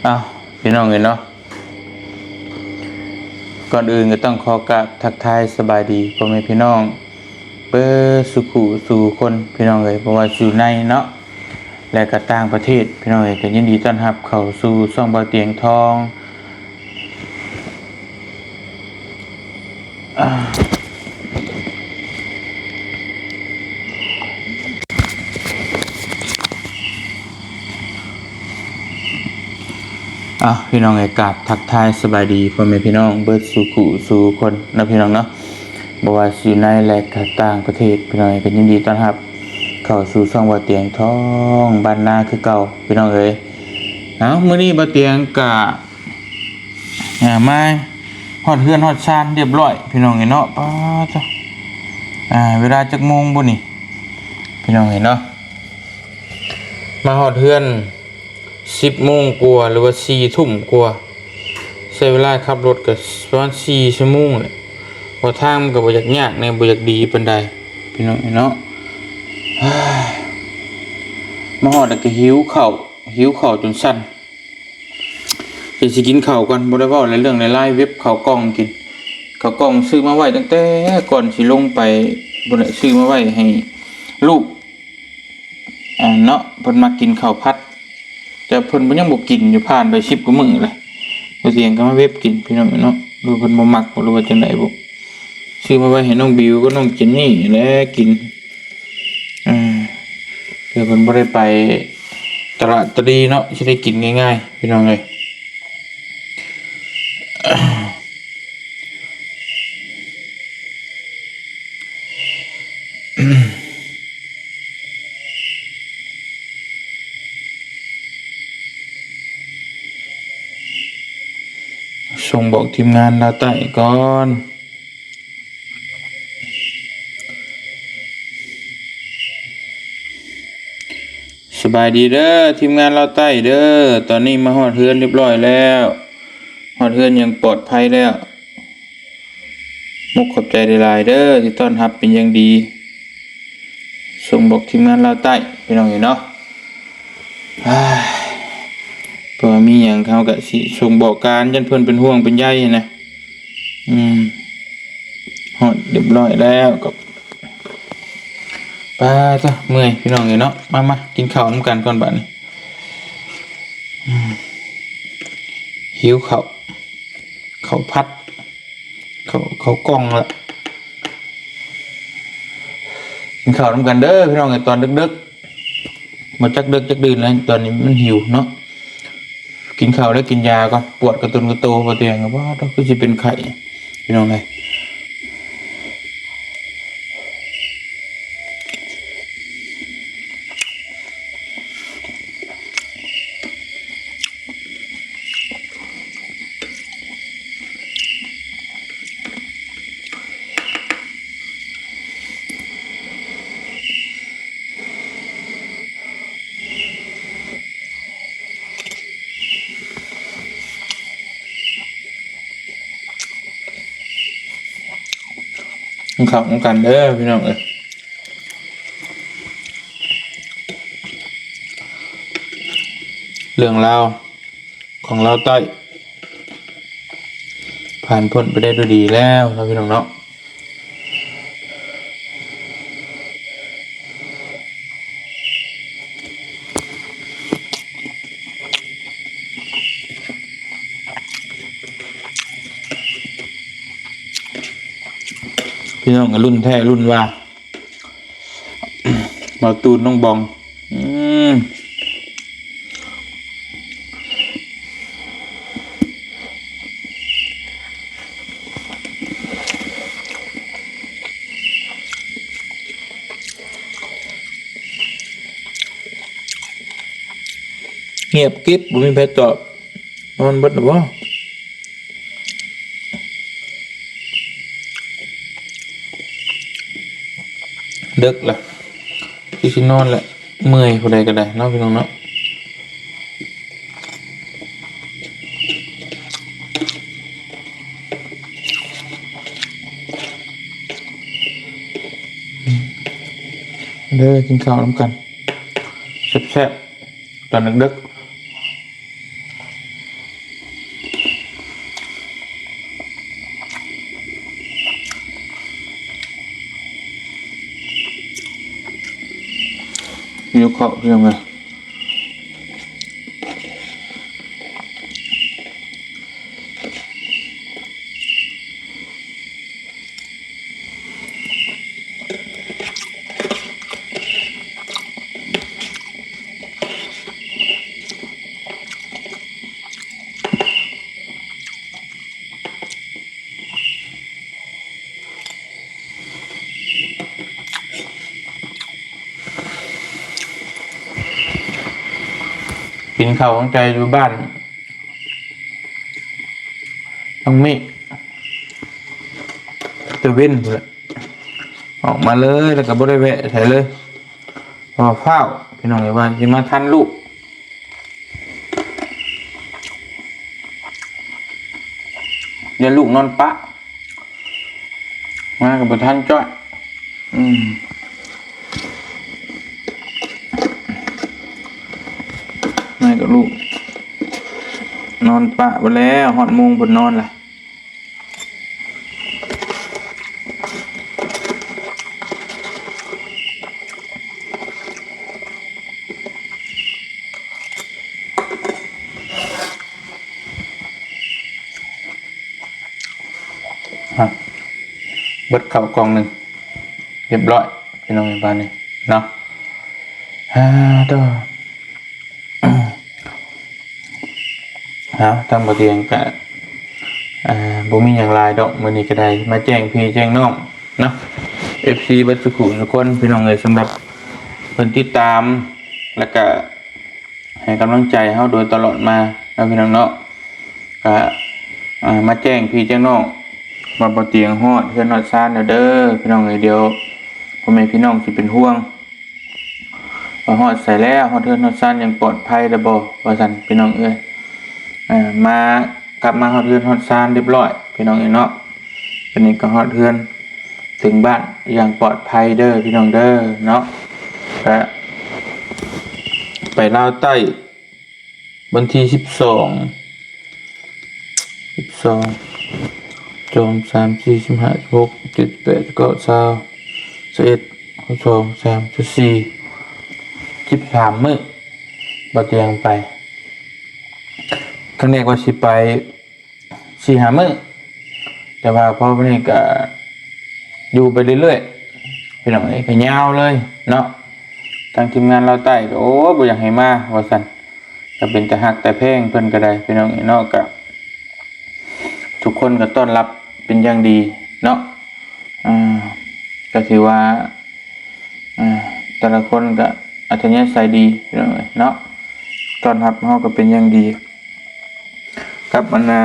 ອ້າວ ພີ່ນ້ອງເອີຍເນາະ, ກ່ອນອື່ນກໍຕ້ອງຂໍກາບທັກທາຍສະບາຍດີພໍ່ແມ່ພີ່ນ້ອງເບິດສູ່ຄູ່ສູ່ຄົນ ພີ່ນ້ອງເອີຍ, ບໍ່ວ່າຢູ່ໃນເນາະ ແລະກໍຕ່າງປະເທດ ພີ່ນ້ອງເອີຍ, ກໍຍິນດີຕ້ອນຮັບເຂົ້າສູ່ຊ່ອງບ່າວຕຽງທອງ. ອ້າວ ພີ່ນ້ອງເອີຍ, ກາບທັກທາຍສະບາຍດີພໍ່ແມ່ພີ່ນ້ອງເບິດສູ່ຄູ່ສູ່ຄົນເນາະ ພີ່ນ້ອງເນາະ, ບໍ່ວ່າຊິຢູ່ໃນ ແລະ ກໍຕ່າງປະເທດ ພີ່ນ້ອງເອີຍ, ກໍຍິນດີຕ້ອນຮັບເຂົ້າສູ່ຊ່ອງບ່າວຕຽງທອງບ້ານນາຄືເກົ່າ ພີ່ນ້ອງເອີຍ. ເອົ້າ ມື້ນີ້ບ່າວຕຽງກະ ອ່າ ມາຮອດເຮືອນຮອດຊານຮຽບຮ້ອຍ ພີ່ນ້ອງເອີຍເນາະ. ປ້າດ ອ່າ ເວລາຈັກໂມງບຸນີ້ ພີ່ນ້ອງເອີຍເນາະ? ມາຮອດເຮືອນສິບໂມງກວ່າ ຫຼືວ່າສີ່ທຸ່ມກວ່າ, ໃຊ້ເວລາຂັບລົດກໍປະມານສີ່ຊົ່ວໂມງແຫຼະ. ເພາະທາງມັນກໍບໍ່ຢາກຍາກແດ່ ບໍ່ຢາກດີປານໃດ ພີ່ນ້ອງເອີຍເນາະ. ມາຮອດແລ້ວກໍຫິວເຂົ້າ ຫິວເຂົ້າຈົນສັ່ນ. ດຽວຊິກິນເຂົ້າກ່ອນ, ບໍ່ໄດ້ເວົ້າແລ້ວເລື່ອງຫຼາຍໆ ເວັບເຂົ້າກ່ອງກິນ. ເຂົ້າກ່ອງຊື້ມາໄວ້ຕັ້ງແຕ່ກ່ອນຊິລົງໄປພຸ້ນແຫຼະ, ຊື້ມາໄວ້ໃຫ້ລູກ ອ່າ ເນາະ, ເພິ່ນມັກກິນເຂົ້າຜັດ ແຕ່ເພິ່ນຍັງບໍ່ກິນຢູ່, ຜ່ານໄປສິບກວ່າມື້ແລ້ວ. ບໍ່ຕຽງກໍມາເວັບກິນ ພີ່ນ້ອງເນາະ, ຫຼືເພິ່ນບໍ່ມັກບໍ່ ຫຼືວ່າຈັ່ງໃດບໍ່. ຊື້ມາໄວ້ໃຫ້ນ້ອງບິວກັບນ້ອງເຈນນີ້ແຫຼະກິນ. ອ່າ ເພື່ອເພິ່ນບໍ່ໄດ້ໄປຕະຫຼາດຕະລີເນາະ, ຊິໄດ້ກິນງ່າຍໆ ພີ່ນ້ອງເອີຍ. ສົ່ງບອກທີມງານລາວໃຕ້ກ່ອນ. ສະບາຍດີເດີ ທີມງານລາວໃຕ້ເດີ, ຕອນນີ້ມາຮອດເຮືອນຮຽບຮ້ອຍແລ້ວ, ຮອດເຮືອນຢ່າງປອດໄພແລ້ວ. ມຸກຂອບໃຈຫຼາຍໆເດີ ທີ່ຕ້ອນຮັບເປັນຢ່າງດີ. ສົ່ງບອກທີມງານລາວໃຕ້ ພີ່ນ້ອງເອີຍເນາະ. ເພາະວ່າມີຫຍັງເຮົາກໍຊິສົ່ງບອກກັນ ຢ້ານເພິ່ນເປັນຫ່ວງເປັນໃຍນະ. ອືມ ຮອດຮຽບຮ້ອຍແລ້ວກໍ ປາດ ເມື່ອຍ ພີ່ນ້ອງເອີຍເນາະ. ມາໆ ກິນເຂົ້ານຳກັນກ່ອນບາດນີ້. ອືມ ຫິວເຂົ້າ ເຂົ້າຜັດ ເຂົ້າ ເຂົ້າກ່ອງລະ. ກິນເຂົ້ານຳກັນເດີ ພີ່ນ້ອງເອີຍ, ຕອນເດິກໆ ບໍ່ຈັກເດິກຈັກດື່ນແລ້ວ, ຕອນນີ້ມັນຫິວເນາະ. ກິນເຂົ້າແລ້ວກິນຢາກ່ອນ, ປວດກະຕຸນກະໂຕ ບໍ່ຕຽງ ວ່າ ຄືຊິເປັນໄຂ້ ພີ່ນ້ອງເອີຍ. ກິນເຂົ້ານຳກັນເດີ ພີ່ນ້ອງເອີຍ. ເລື່ອງລາວຂອງລາວໃຕ້ ຜ່ານພົ້ນໄປໄດ້ດ້ວຍດີແລ້ວເນາະ ພີ່ນ້ອງເນາະ. ພີ່ນ້ອງກໍລຸ້ນແທ້ລຸ້ນວ່າ ບ່າວຕູນ ນ້ອງບອງ. ອືມ ງຽບກິບ ບໍ່ມີໃຜຕອບ ນອນເບິດແລ້ວບໍ່? ເດິກລະ ຄືຊິນອນແຫຼະ ເມື່ອຍ ຜູ້ໃດກໍໄດ້ເນາະ ພີ່ນ້ອງເນາະ. ເດີ ກິນເຂົ້ານຳກັນ ແຊບໆ ຕອນເດິກໆ. ຫິວເຂົ້າ ພີ່ນ້ອງເອີຍ. ກິນເຂົ້າກາງແຈ້ງຢູ່ບ້ານນ້ອງເມກ ແຕ່ເວັນພຸ້ນແຫຼະ ອອກມາເລີຍ ແລ້ວກໍບໍ່ໄດ້ແວະໃສເລີຍ ເພາະວ່າຟ້າວ ພີ່ນ້ອງເອີຍ ວ່າຊິມາທັນລູກ ຢ້ານລູກນອນປະ ມາກໍບໍ່ທັນຈ້ອຍ ອືມ ມາກັບລູກ ນອນປະໄປແລ້ວ ຮອດໂມງເພິ່ນນອນລະ. ຮະ ເບິດເຂົ້າກ່ອງໜຶ່ງ ຮຽບຮ້ອຍ ພີ່ນ້ອງເອີຍ ບາດນີ້ເນາະ ອາ ໂທ້. ເອົາ ທາງບໍ່ຕຽງກະ ເອີ ບໍ່ມີຫຍັງຫຼາຍດອກ ມື້ນີ້ກໍໄດ້ມາແຈ້ງພີ່ແຈ້ງນ້ອງເນາະ ເອັຟຊີ ເບິດສູ່ຜູ້ສູ່ຄົນ ພີ່ນ້ອງເອີຍ ສຳລັບເພິ່ນຕິດຕາມ ແລ້ວກະໃຫ້ກຳລັງໃຈເຮົາໂດຍຕະຫຼອດມາເນາະ ພີ່ນ້ອງເນາະ ກະ ເອີ ມາແຈ້ງພີ່ແຈ້ງນ້ອງວ່າບໍ່ຕຽງຮອດເຮືອນຮອດຊານແລ້ວເດີ ພີ່ນ້ອງເອີຍ ດຽວພໍ່ແມ່ພີ່ນ້ອງຊິເປັນຫ່ວງ. ວ່າຮອດໃສແລ້ວ ຮອດເຮືອນຮອດຊານຢ່າງປອດໄພແລ້ວບໍ່ ວ່າຊັ້ນ ພີ່ນ້ອງເອີຍ ເອີ ມາ ກັບມາຮອດເຮືອນຮອດຊານຮຽບຮ້ອຍ ພີ່ນ້ອງເອີຍເນາະ ບັດນີ້ກໍຮອດເຮືອນເຖິງບ້ານຢ່າງປອດໄພເດີ ພີ່ນ້ອງເດີເນາະ ກະໄປລາວໃຕ້ ວັນທີສິບສອງ ສິບສອງ ສອງ ສາມ ສີ່ ສິບຫ້າ ສິບຫົກ ສິບເຈັດ ສິບແປດ ສິບເກົ້າ ຊາວ ຊາວເອັດ ຊາວສອງ ຊາວສາມ ຊາວສີ່ ສິບສາມມື້ ບໍ່ຕຽງໄປ ຄັ້ງແລກວ່າຊິໄປສີ່ຫ້າມື້ ແຕ່ວ່າພໍບາດນີ້ກະຢູ່ໄປເລື້ອຍໆ ພີ່ນ້ອງເອີຍ ກະຍາວເລີຍເນາະ ທາງທີມງານລາວໃຕ້ກໍ ໂອ້ ບໍ່ຢາກໃຫ້ມາ ວ່າຊັ້ນ ກໍເປັນຕາຮັກຕາແພງເພິ່ນກໍໄດ້ ພີ່ນ້ອງເອີຍເນາະ ກໍທຸກຄົນກໍຕ້ອນຮັບເປັນຢ່າງດີເນາະ ອ່າ ກໍຖືວ່າ ອ່າ ແຕ່ລະຄົນກໍອັດທະຍາໄສດີ ພີ່ນ້ອງເອີຍເນາະ ຕ້ອນຮັບເຮົາກໍເປັນຢ່າງດີ ກັບອັນນ່າ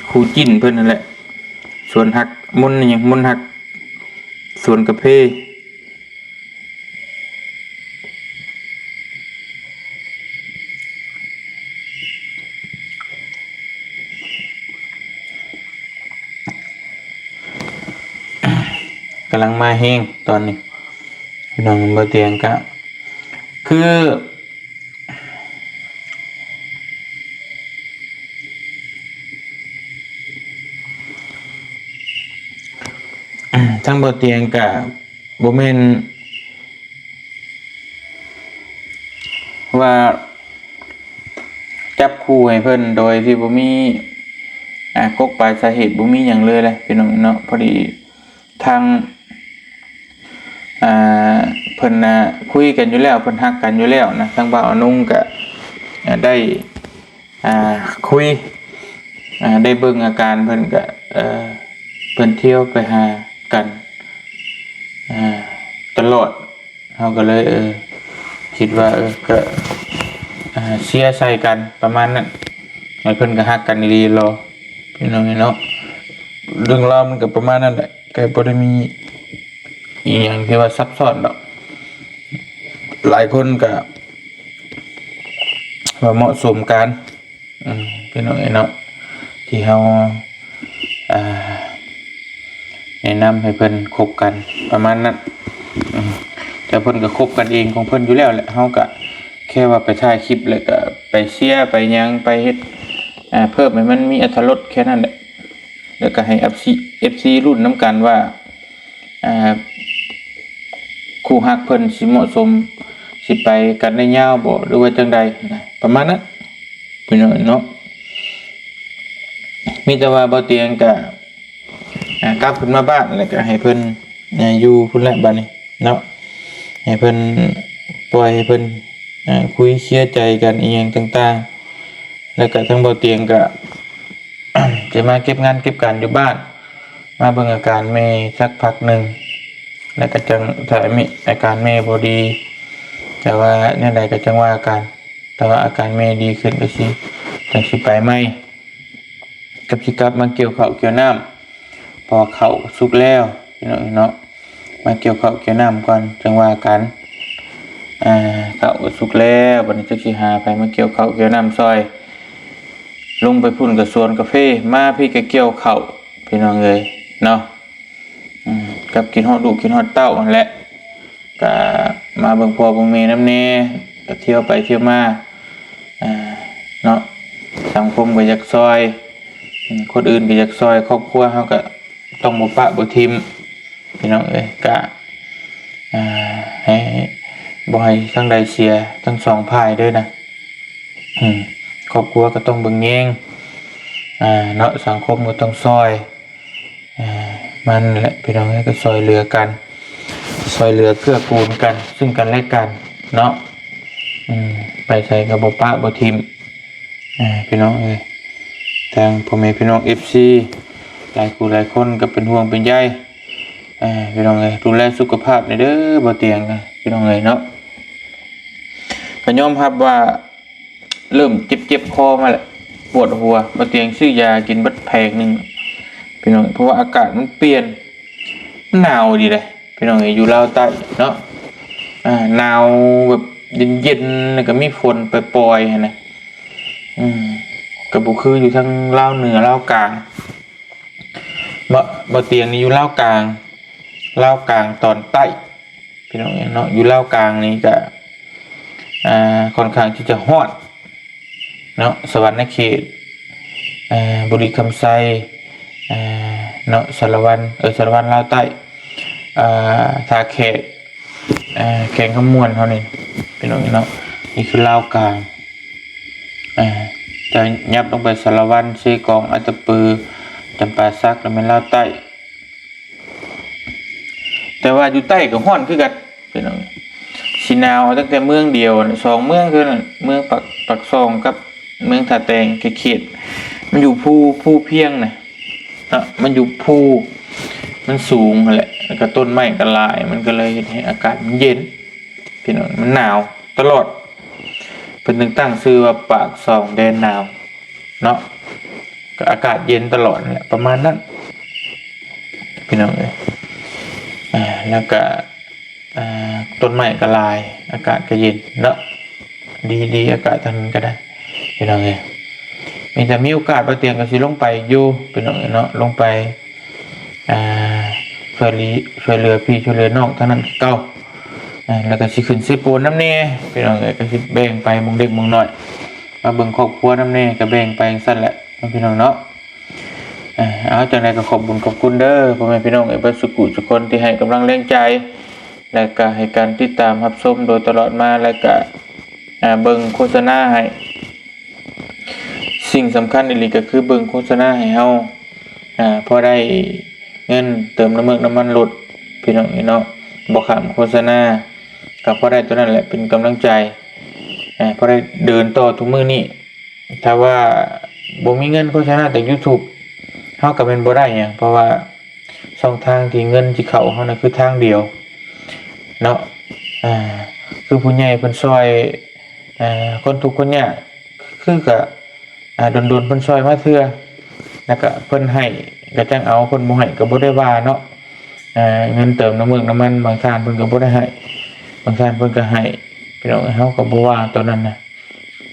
ຄູ່ຈິ້ນເພິ່ນນັ້ນແຫຼະ ສວນຮັກ ມົນຫຍັງ ມົນຮັກ ສວນກາເຟ ກຳລັງມາແຮງຕອນນີ້ ພີ່ນ້ອງ ບໍ່ຕຽງກະຄື ທາງບໍ່ຕຽງກະບໍ່ແມ່ນວ່າຈັບຄູ່ໃຫ້ເພິ່ນໂດຍທີ່ບໍ່ມີ ອ່າ ກົກປາຍສາເຫດ ບໍ່ມີຫຍັງເລີຍແຫຼະ ພີ່ນ້ອງເນາະ ພໍດີທາງ ອ່າ ເພິ່ນນະຄຸຍກັນຢູ່ແລ້ວ ເພິ່ນຮັກກັນຢູ່ແລ້ວນະ ທາງບ່າວອະນຸງກະ ອ່າ ໄດ້ ອ່າ ຄຸຍ ອ່າ ໄດ້ເບິ່ງອາການເພິ່ນກະ ເອີ ເພິ່ນທ່ຽວໄປຫາກັນ ອ່າ ຕະຫຼອດ ເຮົາກໍເລີຍ ເອີ ຄິດວ່າ ເອີ ກະ ອ່າ ເຊຍໃສ່ກັນປະມານນັ້ນ ແລະເພິ່ນກໍຮັກກັນອີ່ຫຼີລະ ພີ່ນ້ອງເອີຍເນາະ ເລື່ອງລາວມັນກໍປະມານນັ້ນແຫຼະ ກໍບໍ່ໄດ້ມີອີ່ຫຍັງທີ່ວ່າຊັບຊ້ອນດອກ ຫຼາຍຄົນກໍວ່າເໝາະສົມກັນ ອືມ ພີ່ນ້ອງເອີຍເນາະ ທີ່ເຮົາ ອ່າ ແນະນຳໃຫ້ເພິ່ນຄົບກັນປະມານນັ້ນ ອືມ ແຕ່ເພິ່ນກໍຄົບກັນເອງຂອງເພິ່ນຢູ່ແລ້ວແຫຼະ ເຮົາກໍແຄ່ວ່າໄປຖ່າຍຄລິບ ແລ້ວກໍໄປເຊຍ ໄປຫຍັງ ໄປເຮັດ ອ່າ ເພີ່ມໃຫ້ມັນມີອັດຖະລົດແຄ່ນັ້ນແຫຼະ ແລ້ວກໍໃຫ້ເອັຟຊີ ເອັຟຊີລຸ້ນນຳກັນວ່າ ອ່າ ຄ ຜູ້ຮັກເພິ່ນຊິເໝາະສົມ ຊິໄປກັນໄດ້ຍາວບໍ່ ຫຼືວ່າຈັ່ງໃດນະ ປະມານນັ້ນພີ່ນ້ອງເນາະ. ມີແຕ່ວ່າບໍ່ຕຽງກະ ອ່າ ກັບຂຶ້ນມາບ້ານ ແລ້ວກະໃຫ້ເພິ່ນ ອ່າ ຢູ່ພຸ້ນແຫຼະບາດນີ້ເນາະ ໃຫ້ເພິ່ນ ປ່ອຍໃຫ້ເພິ່ນ ອ່າ ຄຸຍເຄຍໃຈກັນອີ່ຫຍັງຕ່າງໆ ແລ້ວກະທາງບໍ່ຕຽງກະ ຈະມາເກັບງານເກັບການຢູ່ບ້ານ ມາເບິ່ງອາການແມ່ສັກພັກໜຶ່ງ ແລ້ວກະຈັ່ງ ຖ້າມີອາການແມ່ບໍ່ດີ ແຕ່ວ່າແນວໃດກະຈັ່ງວ່າກັນ ແຕ່ວ່າອາການແມ່ດີຂຶ້ນກະຊິ ຈັ່ງຊິໄປໃໝ່ ກັບຊິກັບມາກ່ຽວເຂົ້າກ່ຽວນ້ຳ ເພາະວ່າເຂົ້າສຸກແລ້ວພີ່ນ້ອງເນາະ. ມາກ່ຽວເຂົ້າກ່ຽວນ້ຳກ່ອນ ຈັ່ງວ່າກັນ. ອ່າ ເຂົ້າກໍສຸກແລ້ວ ບັດນີ້ຈັກຊິຫາໃຜມາກ່ຽວເຂົ້າກ່ຽວນ້ຳຊ່ອຍ. ລົງໄປພຸ້ນກໍສວນກາເຟ ມາພີ້ກໍກ່ຽວເຂົ້າ ພີ່ນ້ອງເອີຍເນາະ. ອືມ ກັບຄິດຮອດລູກຄິດຮອດເຕົ້າຫັ້ນແຫຼະ ກະມາເບິ່ງພໍ່ເບິ່ງແມ່ນຳແດ່ ກະທ່ຽວໄປທ່ຽວມາ ອ່າ ເນາະ. ສັງຄົມກໍຢາກຊ່ອຍ ອືມ ຄົນອື່ນກໍຢາກຊ່ອຍ ຄອບຄົວເຮົາກໍຕ້ອງບໍ່ປະບໍ່ຖິ້ມ ພີ່ນ້ອງເອີຍ. ກະ ອ່າ ໃຫ້ ບໍ່ໃຫ້ທາງໃດເສຍ ທັງສອງຝ່າຍເດີນະ. ອືມ ຄອບຄົວກໍຕ້ອງເບິ່ງແຍງ ອ່າ ເນາະ ສັງຄົມກໍຕ້ອງຊ່ອຍ ອ່າ ມັນແຫຼະ ພີ່ນ້ອງເອີຍ ກໍຊ່ອຍເຫຼືອກັນ ຊ່ອຍເຫຼືອເກື້ອກູນກັນ ຊຶ່ງກັນແລະກັນເນາະ. ອືມ ໄປໃສກໍບໍ່ປະບໍ່ຖິ້ມ ອ່າ ພີ່ນ້ອງເອີຍ. ທາງພໍ່ແມ່ພີ່ນ້ອງເອັຟຊີ ຫຼາຍຜູ້ຫຼາຍຄົນກໍເປັນຫ່ວງເປັນໃຍ ອ່າ ພີ່ນ້ອງເອີຍ ດູແລສຸຂະພາບແດ່ເດີ ບໍ່ຕຽງ ພີ່ນ້ອງເອີຍເນາະ. ກໍຍອມຮັບວ່າ ເລີ່ມເຈັບໆຄໍມາແລ້ວ ປວດຫົວ ບໍ່ຕຽງຊື້ຢາກິນເບິດແຜງໜຶ່ງ ພີ່ນ້ອງ ເພາະວ່າອາກາດມັນປ່ຽນ ມັນໜາວດີເດ້ ພີ່ນ້ອງເອີຍ. ຢູ່ລາວໃຕ້ເນາະ ອ່າ ໜາວແບບເຢັນໆ ແລ້ວກໍມີຝົນປອຍໆຫັ້ນນະ. ອືມ ກໍບໍ່ຄືຢູ່ທາງລາວເໜືອລາວກາງ ບໍ່ ບໍ່ຕຽງນີ້ຢູ່ລາວກາງ ລາວກາງຕອນໃຕ້ ພີ່ນ້ອງເນາະ. ຢູ່ລາວກາງນີ້ກະ ອ່າ ຄ່ອນຂ້າງທີ່ຈະຮ້ອນເນາະ ສະຫວັນນະເຂດ ອ່າ ບໍລິຄຳໄຊ ອ່າ ເນາະ ສາລະວັນ ເອີ ສາລະວັນລາວໃຕ້ ອ່າ ທ່າແຂກ ອ່າ ແຂວງຄຳມ່ວນເຮົານີ້ ພີ່ນ້ອງເນາະ. ນີ້ຄືລາວກາງ ອ່າ ຈະຫຍັບລົງໄປສາລະວັນ ເຊກອງ ອັດຕະປື ຈຳປາສັກ ແລ້ວແມ່ນລາວໃຕ້. ແຕ່ວ່າຢູ່ໃຕ້ກໍຮ້ອນຄືກັນ ພີ່ນ້ອງ ຊິໜາວເອົາຕັ້ງແຕ່ເມືອງດຽວ ສອງເມືອງເທົ່ານັ້ນ ເມືອງປາກ ປາກຊ່ອງກັບເມືອງທ່າແຕງ ເຂດ ມັນຢູ່ພູ ພູພຽງນະເນາະ ມັນຢູ່ພູ ມັນສູງຫັ້ນແຫຼະ ແລ້ວກໍຕົ້ນໄມ້ກໍຫຼາຍ ມັນກໍເລີຍເຮັດໃຫ້ອາກາດມັນເຢັນ ພີ່ນ້ອງ ມັນໜາວຕະຫຼອດ. ເພິ່ນຈຶ່ງຕັ້ງຊື່ວ່າປາກຊ່ອງແດນໜາວເນາະ ກໍອາກາດເຢັນຕະຫຼອດນັ້ນແຫຼະ ປະມານນັ້ນ ພີ່ນ້ອງເອີຍ. ອ່າ ແລ້ວກະ ອ່າ ຕົ້ນໄມ້ກໍຫຼາຍ ອາກາດກໍເຢັນເນາະ ດີໆ ອາກາດທາງນັ້ນກໍໄດ້ ພີ່ນ້ອງເອີຍ. ມີ ຖ້າມີໂອກາດ ບໍ່ຕຽງກໍຊິລົງໄປຢູ່ ພີ່ນ້ອງເອີຍເນາະ ລົງໄປ ອ່າ ຊ່ວຍ ຊ່ວຍເຫຼືອພີ່ຊ່ວຍເຫຼືອນ້ອງທາງນັ້ນຄືເກົ່າ ອ່າ ແລ້ວກໍຊິຂຶ້ນເຊໂປນນຳແດ່ ພີ່ນ້ອງເອີຍ. ກໍຊິແບ່ງໄປໝ່ອງເລັກໝ່ອງນ້ອຍ ມາເບິ່ງຄອບຄົວນຳແດ່ ກໍແບ່ງໄປຈັ່ງຊັ້ນແຫຼະເນາະ ພີ່ນ້ອງເນາະ. ອ່າ ເອົາ ຈັ່ງໃດກໍຂອບບຸນຂອບຄຸນເດີ ພໍ່ແມ່ພີ່ນ້ອງເອີຍ ເບິດສຸຂູສຸຄົນທີ່ໃຫ້ກຳລັງແຮງໃຈ ແລະກະໃຫ້ການຕິດຕາມຮັບຊົມໂດຍຕະຫຼອດມາ ແລະກະ ອ່າ ເບິ່ງໂຄສະນາໃຫ້. ສິ່ງສຳຄັນອີ່ຫຼີກໍຄືເບິ່ງໂຄສະນາໃຫ້ເຮົາ ອ່າ ພໍໄດ້ເງິນເຕີມນ້ຳເມືອກນ້ຳມັນລົດ ພີ່ນ້ອງເອີຍເນາະ. ບໍ່ຂ້າມໂຄສະນາ ກໍພໍໄດ້ຕົວນັ້ນແຫຼະເປັນກຳລັງໃຈ ອ່າ ພໍໄດ້ເດີນຕໍ່ທຸກມື້ນີ້. ຖ້າວ່າບໍ່ມີເງິນໂຄສະນາຈາກ YouTube ເຮົາກໍແມ່ນບໍ່ໄດ້ຫຍັງ ເພາະວ່າຊ່ອງທາງທີ່ເງິນຊິເຂົ້າເຮົານັ້ນຄືທາງດຽວເນາະ. ອ່າ ຄືຜູ້ໃຫຍ່ເພິ່ນຊ່ອຍ ອ່າ ຄົນທຸກຄົນຍາກ ຄືກະ ອ່າ ດົນໆເພິ່ນຊ່ອຍມາເທື່ອ ແລ້ວກະເພິ່ນໃຫ້ກະຈັ່ງເອົາ ເພິ່ນບໍ່ໃຫ້ກະບໍ່ໄດ້ວ່າເນາະ. ອ່າ ເງິນເຕີມນ້ຳເມືອກນ້ຳມັນ ບາງທ່ານເພິ່ນກະບໍ່ໄດ້ໃຫ້ ບາງທ່ານເພິ່ນກະໃຫ້ ພີ່ນ້ອງ ເຮົາກະບໍ່ວ່າຕົວນັ້ນນະ.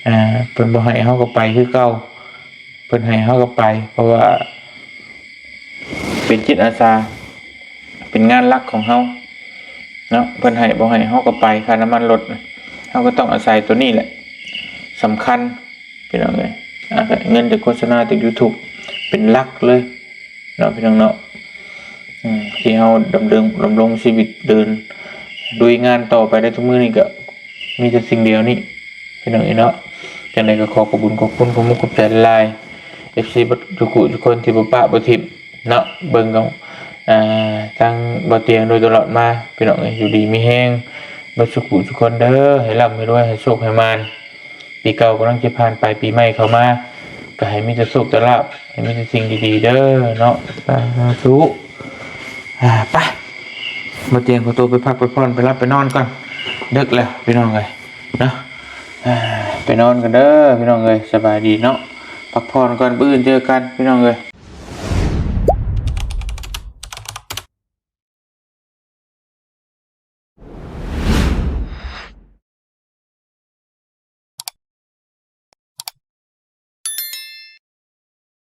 ອ່າ ເພິ່ນບໍ່ໃຫ້ເຮົາກໍໄປຄືເກົ່າ ເພິ່ນໃຫ້ເຮົາກໍໄປ ເພາະວ່າເປັນຈິດອາສາ ເປັນງານຫຼັກຂອງເຮົາເນາະ. ເພິ່ນໃຫ້ບໍ່ໃຫ້ເຮົາກໍໄປ ຄ່ານ້ຳມັນລົດ ເຮົາກໍຕ້ອງອາໄສຕົວນີ້ແຫຼະ ສຳຄັນ ພີ່ນ້ອງເອີຍ. ອາ ເງິນຈາກໂຄສະນາຈາກ YouTube ເປັນຫຼັກເລີຍ ເນາະ ພີ່ນ້ອງເນາະ ອືມ ທີ່ເຮົາດຳເນີນ ດຳລົງຊີວິດເດີນ ລຸຍງານຕໍ່ໄປໄດ້ທຸກມື້ນີ້ກໍມີແຕ່ສິ່ງດຽວນີ້ ພີ່ນ້ອງເອີຍເນາະ. ຈັ່ງໃດກໍຂໍຂອບບຸນຂອບຄຸນ ຂອບມຸກຂອບໃຈຫຼາຍໆ ເອັຟຊີ ເບິດທຸກຜູ້ທຸກຄົນທີ່ບໍ່ປະບໍ່ຖິ້ມເນາະ ເບິ່ງຂອງ ອ່າ ທາງບໍ່ຕຽງໂດຍຕະຫຼອດມາ ພີ່ນ້ອງເອີຍ. ຢູ່ດີມີແຮງເບິດທຸກຜູ້ທຸກຄົນເດີ ໃຫ້ລ່ຳໃຫ້ລວຍ ໃຫ້ໂຊກໃຫ້ໝານ. ປີເກົ່າກຳລັງຈະຜ່ານໄປ ປີໃໝ່ເຂົ້າມາ ກໍໃຫ້ມີແຕ່ໂຊກແຕ່ລາບ ໃຫ້ມີແຕ່ສິ່ງດີໆເດີເນາະ ສາທຸ. ອ່າ ໄປ ບໍ່ຕຽງຂໍຕົວໄປພັກໄປຜ່ອນ ໄປຫຼັບໄປນອນກ່ອນ ເດິກແລ້ວພີ່ນ້ອງເອີຍເນາະ. ອ່າ ໄປນອນກ່ອນເດີພີ່ນ້ອງເອີຍ ສະບາຍດີເນາະ ພັກຜ່ອນກ່ອນ ມື້ອື່ນເຈີກັນພີ່ນ້ອງເອີຍ.